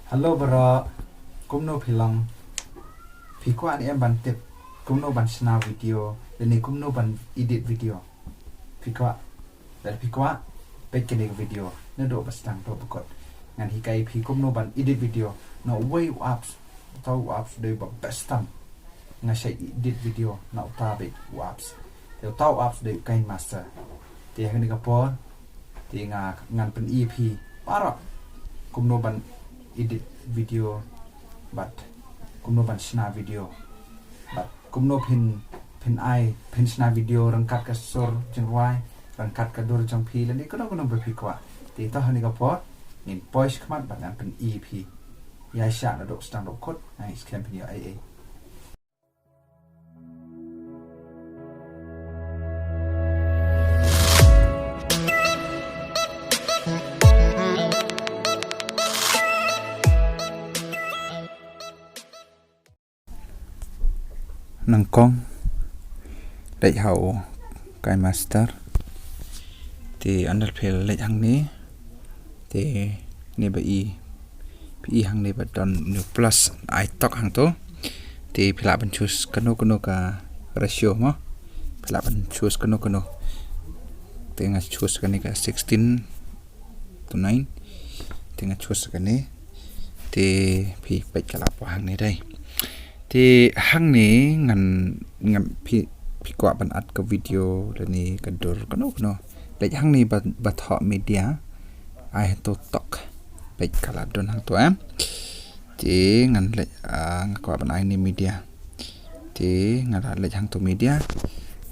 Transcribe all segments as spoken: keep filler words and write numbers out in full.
Hello bro, kumno phi long? Phi kwah ne em ban tip kumno ban shna video lane kumno ban edit video? Phi kwah? Lada phi kwah, peit kane ka video naduh ba sdang haduh ba kut. Ngan hikai phi kumno ban edit video na uwei u apps. Uta u apps u dei ba best tam. Nga shait edit video na uta beit u apps. Te uta u apps u dei u KineMaster. Te ha kane ka por te nga, ngan pyni ïa phi para kumno ban edit video bad kumno ban shna video bad kumno phin, phin ai, phin shna video ryngkat ka sur jingrwai, ryngkat ka dur jong phi lane kano kano ba phi kwah. Te to ha kane ka por ngin poi shakhmat bad ngan pyni ïa phi. Ïaishah naduh sdang haduh ba kut, ngan ïa skhem phin ïoh ei ei. Nyngkong leit ha u KineMaster. Te ynda phi leit hangne, te ne ba i, phi i hangne ba don u plus ai tok hangto. Te phi lah ban choose kano kano ka ratio mo. Phi lah ban choose kano kano. Te nga choose kane ka sixteen to nine. Te nga choose kane. Te phi peit ka la poi hangne dei. Te hangne ngan, ngan phi, phi kwah ban add ka video lane ka dur kano kano. Leit hangne ba, ba thoh media. Ai hangto tok. Peit ka la don hangto em. Te ngan leit, ah, nga kwah ban ai ne media. Te nga la leit hangto media.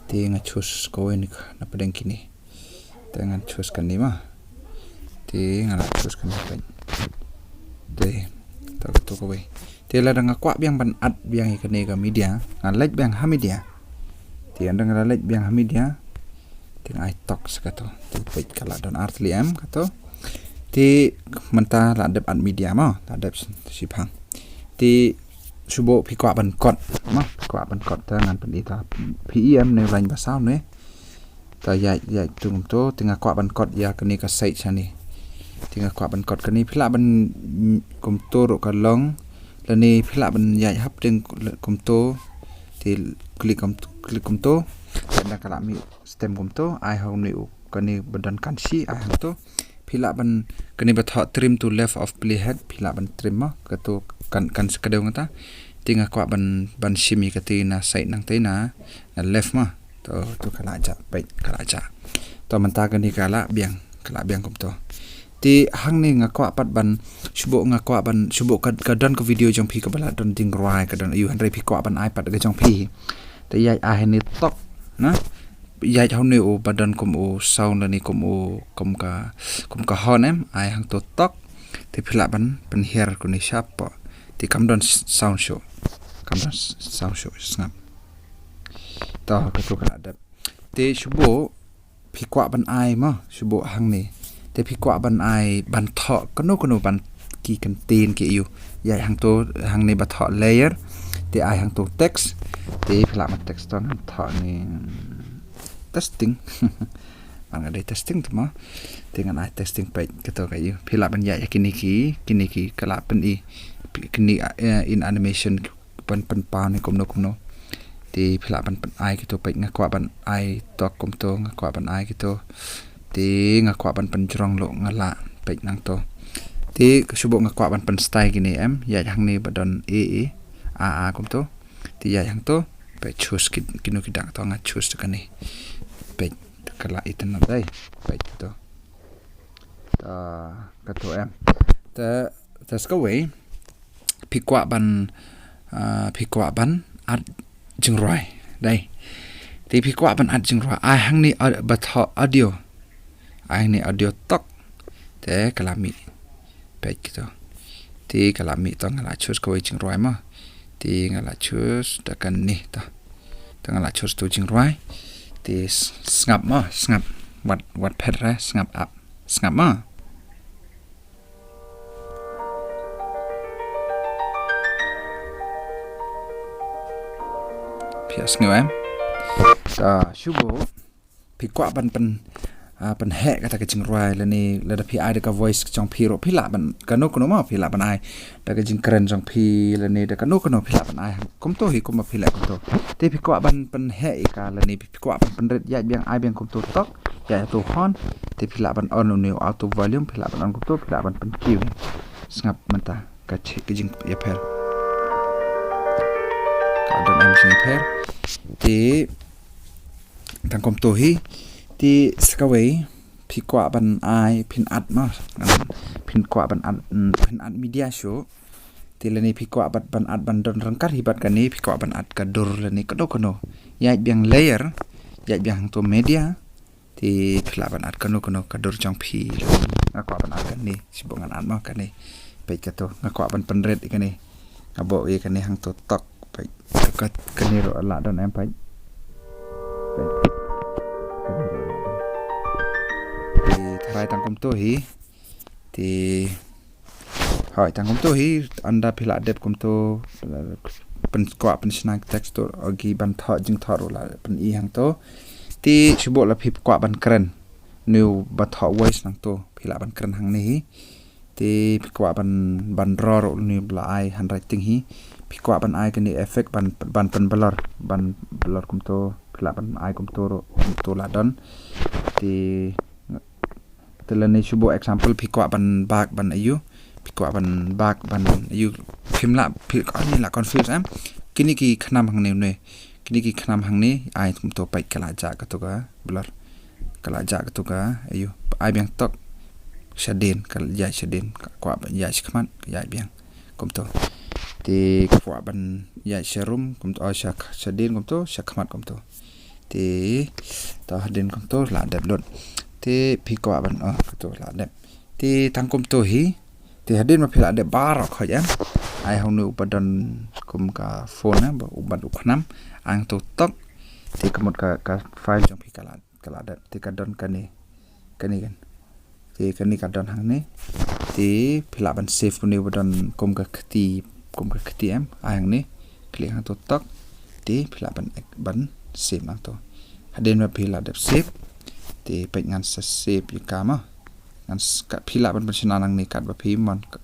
Te nga choose kawei na pdeng kine. Te ngan choose kane ma. Te nga la choose kane peit. Te to kato kawei. Te lada nga kwah biang ban add biang ïa kane ka media, nga leit biang ha media. Te ynda nga la leit biang ha media, te nga ai tok sa kato. Te peit ka la don ar tylli em kato. Te mynta la dep add media ma, la dep shiphang. Te shu buh phi kwah ban kot ma, phi kwah ban kot, te ngan pyni ta phi em ne u lain ba saw ne. Ta ïaid, ïaid tu kumto, te nga kwah ban kot ïa kane ka side shane. Te nga kwah ban kot kane, phi lah ban, mm, kumto ruh ka long. Lane phi lah ban ïaid hapdeng kumto. Te click kum, click kumto. Te ynda ka la mih stem kumto, ai ha une u kane ba don kan shi, ai hangto. Phi lah ban kane ba thoh trim to left of playhead, phi lah ban trim ma, kato kan, kan sa ka dei ngata. Te nga kwah ban, ban shim ïa kata na side nangta na, na left ma. To, to ka la jah, peit, ka la jah. To mynta kane ka la biang, ka la biang kumto. Te hangne nga kwah pat ban, shu buh nga kwah ban, shu buh ka, ka don ka video jong phi kaba la don jingrwai, ka don aiu, hynrei phi kwah ban ai pat ka jong phi. Te ïaid ai hangne tok, na. Ïaid hangne u ba don kum u sound lane kum u, kum ka, kum ka horn em, ai hangto tok. Te phi lah ban pynhiar kane shapoh. Te kam don s-, sound shuh. Kam don s-, sound shuh, sngap. To, kato ka la dep. Te shu buh phi kwah ban ai ma, shu buh hangne. Te phi kwah ban ai ban thoh kano kano ban ki kyntien ki aiu. Ïaid hangto, hangne ba thoh layer. Te ai hangto text. Te phi lah ban text to ngan thoh ne testing. Ban nga dei testing tu ma. Te ngan ai testing peit kato ka aiu. Phi lah ban ïaid ïa kine ki, kine ki ka la pyni. Kine, eh, in animation ban pynpaw ne kumno kumno. Te phi lah ban pyn-ai kito peit, nga kwah ban ai tok kumto, nga kwah ban ai kito. Te nga kwah ban pynjrong lo nga lah peit nangto. Te shu buh nga kwah ban pynstyle kine em, ïaid hangne ba don A A, A A kumto. Te ïaid hangto, peit choose ki, kino ki dak to nga choose to kane. Peit ka la itynnad dei, peit to. Ta, kato em. Ta, ta sa kawei, phi kwah ban, ah, phi kwah ban add jingrwai. Dei. Te phi kwah ban add jingrwai. Ai hangne au-, ba thoh audio. Ai hangne audio tok. Te ka la mih. Peit kito. Te ka la mih to nga la choose kawei jingrwai mo. Te nga la choose da kane to. Te nga la choose to jingrwai. Te s-, sngap mo, sngap. Wat, wat phet re, sngap ap. Sngap mo. Phi ïa sngew em? Ta, shu buh. Phi kwah ban pyn, ah, pynheh kata ka jingrwai lane lada phi ai da ka voice jong phi ruh phi lah ban kano kano ma phi lah ban ai da ka jingkren jong phi lane da kano kano phi lah ban ai. Kumto hi kumba phi lah kumto. Te phi kwah ban pynheh ïa ka lane phi kwah ban pynrit ïaid biang ai biang kumto tok. Ïaid to hon. Te phi lah ban on une u auto volume phi lah ban on kumto phi lah ban pynkiew. Sngap mynta ka chi ka jingïapher. Ka don em jingïapher. Te tang kumto hi. Te sa kawei phi kwah ban ai phin add ma. Phin kwah ban add, mm, phin add media shuh. Te lane phi kwah ban, ban add ban don ryngkat hi bad kane phi kwah ban add ka dur lane kano kano. Ïaid biang layer, ïaid biang hangto media. Te phi lah ban add kano kano ka dur jong phi. Nga kwah ban add kane, shibun ngan add ma kane. Peit kato, nga kwah ban pynrit ïa kane. Nga buh ïa kane hangto tok. Peit ka, ka, kane ruh lah don em peit. Peit. Kane ruh lah don. Te tharai tang kumto hi. Te hoi tang kumto hi ynda phi lah dep kumto, pyn kwah pynshna text to agi ban thoh jingthoh ruh lah pyn-i hangto. Te shu buh la phi kwah ban kren. Une u ba thoh voice nangto phi lah ban kren hangne hi. Te phi kwah ban, ban draw ruh une ba la ai handwriting hi. Phi kwah ban ai kane effect ban, ban pyn blur, ban blur kumto phi lah ban ai kumto ruh kumto lah don. Te te lane shu buh example phi kwah ban bak ban aiu. Phi kwah ban bak ban aiu. Phim lah phi kwah ni lah confuse em. Kine ki khnam hangne une. Kine ki khnam hangne ai kumto peit ka la jah kato ka blur. Ka la jah kato ka aiu. Ai biang tok. Shadien ka la ïaid shadien ka kwah ban ïaid shakhmat ka ïaid biang. Kumto. Te kwah ban ïaid sharum kumto, oh, sha, shadien kumto, shakhmat kumto. Te to hadien kumto lah dep lut. Te phi kwah ban, oh, kato lah dep. Te tang kumto hi. Te hadien ma phi lah dep baroh khoit em. Ai hangne u ba don kum ka phone em, ba u bad u khnam. Hangto tok. Te ka mut ka, ka file jong phi ka lah, ka lah dep. Te ka don kane. Kane kan. Te kane ka don hangne. Te phi lah ban save kane ba don kum ka kti, kum ka kti em. Ai hangne. Click hangto tok. Te phi lah ban, ban save hangto. Hadien ma phi lah dep save. Te peit ngan sa save ïa ka ma. Ngan s-, ka phi lah ban pynshna nangne katba phi mon ka,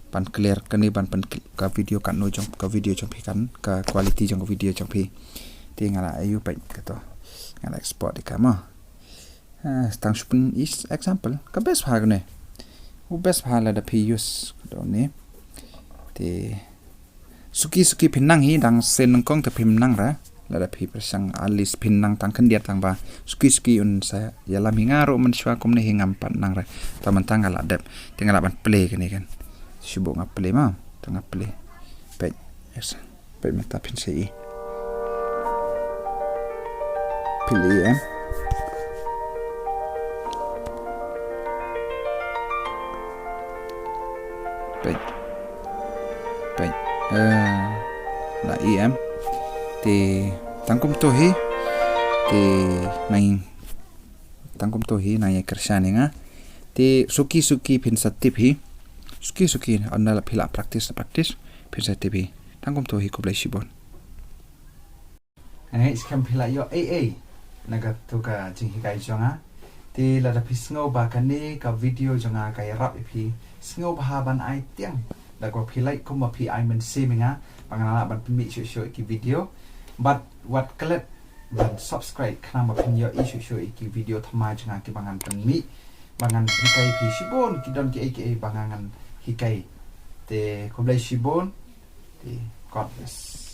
ban clear kane ban pyn ka video katno jong ka video jong phi kan ka quality jong ka video jong phi. Te nga la aiu peit kato. Nga la export ïa ka ma. Ah, tang shu pyn-i example. Ka best bha kane. U best bha lada phi use kato ne. Te suki suki phin nang hi dang sien nyngkong te phim nang ra. Lada phi pyrshang at least phin nang tang khyndiat tang ba. Suki suki un sa ïalam hi nga ruh mynshuwa kumne hi ngam pat nang ra. Te mynta nga la dep. Te nga lah ban play kane kan. Shu buh nga play ma. Te nga play. Peit. Yes. Peit mynta phin sa ïohi. Phi la ïohi em. Peit. Peit. Eh, la ïohi em. Te tang kumto hi. Te nang tang kumto hi nang ïa kyrshan ïa nga. Te suki suki phin sa tip hi. Suki suki ynda la phi la practice practice phin sa tip hi. Tang kumto hi khublei shibun. Nga ngeit skhem phi la ïoh ei ei na kato ka jinghikai jong nga. Te lada phi sngew ba kane ka video jong nga ka ïarap ïa phi, sngewbha ban ai tieng da kaba phi like kumba phi ai mynsiem ïa nga ba ngan lah ban pynmih shuh shuh ïa ki video. Bad wat klet ban subscribe khnang ba phin ïohi shuh shuh ïa ki video thymmai jong nga kiba ngan pynmih ba ngan hikai phi shibun ki don kiei kiei ba nga ngan hikai. Te khublei shibun. Te God bless.